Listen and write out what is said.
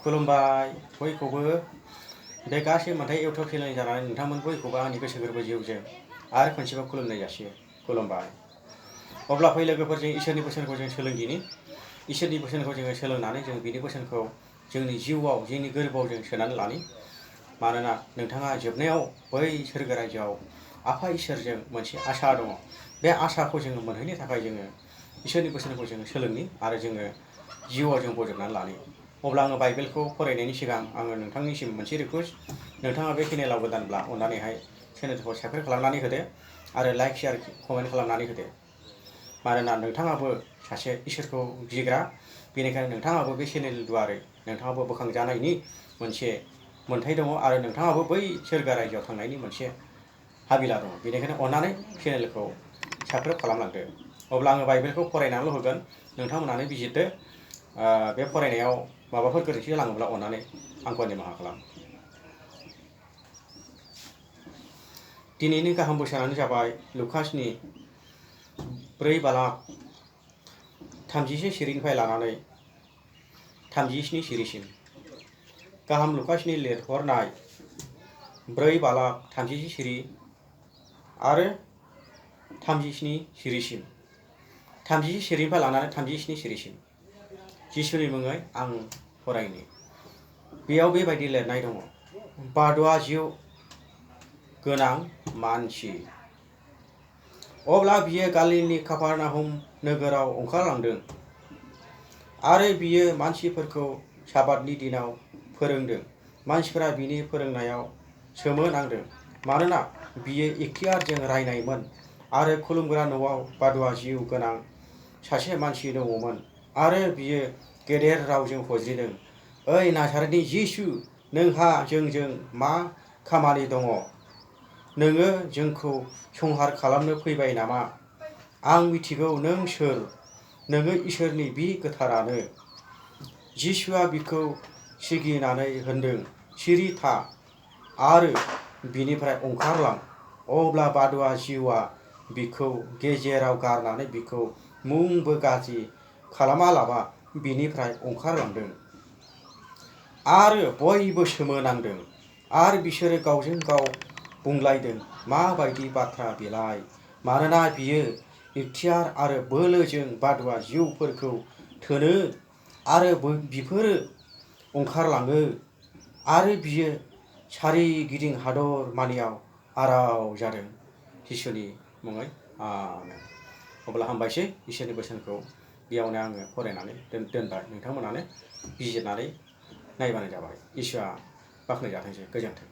खुलुमबाय बयखौबो बे गासै मोनथाय इउटुब चेनेल जानानै नोंथांमोन बयखौबो आंनि गोसो गोरबो जिउजों आरो खनसेबाव खुलुमनाय जासियो खुलुमबाय। अब्ला फै लोगोफोरजों इसोरनि बोसोनखौ जों सोलोंदिनि इसोरनि बोसोनखौ जोङो सोलोंनानै जों बिनि बोसोनखौ जोंनि जिउआव जोंनि गोरबोआव जों सोनानै लानि। मानोना नोंथाङा जोबनायाव बै सोरगो रायजोआव आफा इसोरजों मोनसे आसा दङ। बे आसाखौ जोङो मोनहैनो थाखाय जोङो इसोरनि बोसोनखौ जोङो सोलोंनि आरो जोङो जिउआव जों बजबनानै लानि। अब्ला आङो बाइबेलखौ फरायनायनि सिगां आङो नोंथांनिसिम मोनसे रिकुवेस्ट, नोंथाङा बे चेनेलाव गोदानब्ला अन्नानैहाय चेनेलखौ साबस्क्राइब खालामनानै होदो आरो लाइक शेयार कमेन्ट खालामनानै होदो। मानोना नोंथाङाबो सासे इसोरखौ गिग्रा, बेनिखायनो नोंथाङाबो बे चेनेल दुआरै नोंथाङाबो बोखांजानायनि मोनसे मोन्थाय दङ आरो नोंथाङाबो बै सोरगो रायजोआव थांनायनि मोनसे हाबिला दङ। बेनिखायनो अन्नानै चेनेलखौ साबस्क्राइब खालामलांदो। अब्ला आङो बाइबेलखौ फरायनानैल' होगोन, नोंथांमोनानो बिजिरदो। बे फरायनायाव माबाफोर गोरोन्थि जालाङोब्ला अन्नानै आंखौ निमाहा खालाम। दिनैनि गाहाम बोसोनानो जाबाय लुकासनि 4:36 सिरिनिफ्राय लानानै 37 सिरिसिम। गाहाम लुकासनि लिरहरनाय 4:36 सिरि आरो 37 सिरिसिम। 36 सिरिनिफ्राय लानानै 37 सिरिसिम जिसुनि मुङै आं फरायनि। बेयाव बेबायदि लिरनाय दङ, बादुआ जिउ गोनां मानसि। अब्ला बियो गालिलनि काफारनाहुम नोगोराव ओंखारलांदों आरो बियो मानसिफोरखौ साबातनि दिनाव फोरोंदों। मानसिफोरा बिनि फोरोंनायाव सोमोनांदों, मानोना बियो इख्तियारजों रायनायमोन आरो खुलुमग्रा न'आव बादुआ जिउ गोनां सासे मानसि दङमोन आरो बियो गेदेर रावजों फज्रिदों, ओइ नाजारेथनि जिसु, नोंहा जोंजों मा खामानि दङ? नोङो जोंखौ संहार खालामनो फैबाय नामा? आं मिथिगौ नों सोर, नोङो इसोरनि बि गोथारानो। जिसुआ बिखौ सिगिनानै होनदों, सिरि था आरो बिनिफ्राय ओंखारलां। अब्ला बादुआ जिउआ बिखौ गेजेराव गारनानै बिखौ मुंबो गाज्रि खालामालाबा बिनिफ्राय ओंखारलांदों। आरो बयबो सोमोनांदों आरो बिसोरो गावजों गाव बुंलायदों, माबायदि बाथ्रा बेलाय? मानोना बियो इख्तियार आरो बोलोजों बादुआ जिउफोरखौ थोनो आरो बिफोरो ओंखारलाङो आरो बियो सारिगिदिं हादर मानियाव आराव जादों। जिसुनि मुङै आमेन। अब्ला हामबायसै, इसोरनि बोसोनखौ बेयावनो आङो फरायनानै दोनबाय। नोंथांमोनानो बिजिरनानै नायबानो जाबाय। इसोरा बाख्नायजाथोंसै। गोजोन्थों।